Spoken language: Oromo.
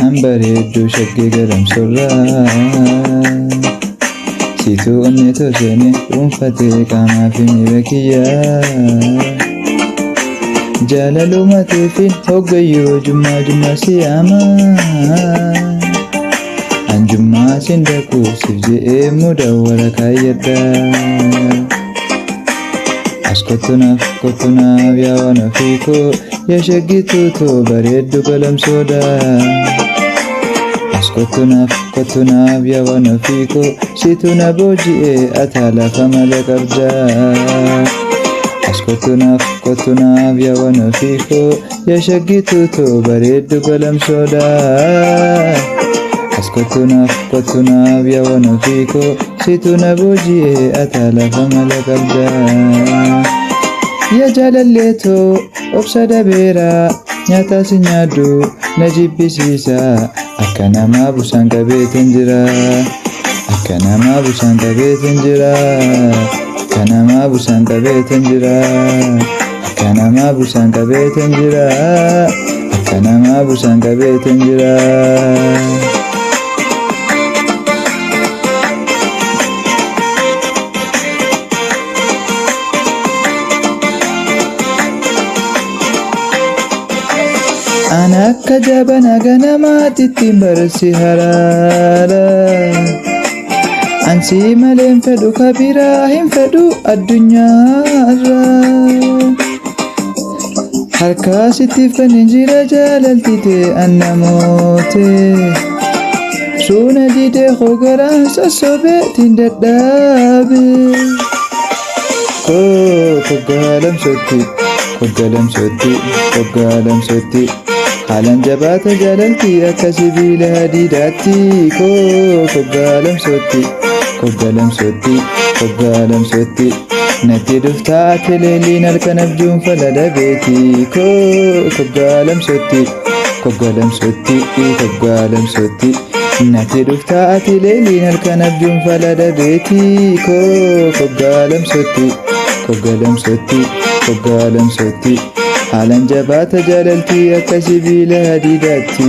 An bareedduu shaggee galamsorraa. Situu onnee tolchene dhuunfatee qaamaa fi miira kiyyaa. Jaalaluma teefin hoggayyoo jummaa jummaa si yaama. An jummaa sin dhaqu siif je'ee mudawwara kaayyadha. As kottu naaf kottu naaf yaa waan ofii koo yaa shaggituu too bareeddu galamsoodha. As kottu naaf kottu naaf yaa waan ofii koo situ na booji'ee ataa lafa mala qabda. As kottu naaf kottu naaf yaa waan ofii koo yaa shaggituu too bareeddu galamsoodha. As kottu naaf kottu naaf yaa waan ofii koo situ na booji'ee ataa lafa mala qabda. Yaa jaalalleetoo obsa dabeera nyaata si nyaaddu na jibbisiisa akka namaa busaan qabeetin jira. Akka namaa busaan qabeetin jira. Akka namaa busaan qabeetin jira. Akka namaa busaan qabeetin jira. Akka namaa busaan qabeetin jira. Ana akka jabana ganamaatti ittiin barsi haraara. Ansi malee hin fedhu ka biraa hin fedhu addunyaarra. Harkaa sitti fannin jira jaalalti tee anna moote. Suuna didee hogaraan sossobee tiin dadhabe. Koo koggaalamsotti koggaalamsotti koggaalamsotti haalaan jabaata jaalalti akka sibiila hadiidaatti koo koggaalamsotti koggaalamsotti koggaalamsotti natti dhuftaa ati leelliin halkan abjuun fala dhabeeti koo koggaalamsotti koggaalamsotti koggaalamsotti natti dhuftaa ati leelliin halkan abjuun fala dhabeeti koo koggaalamsotti koggaalamsotti koggaalamsotti haalaan jabaata jaalalti akka sibiila hadiidaatti.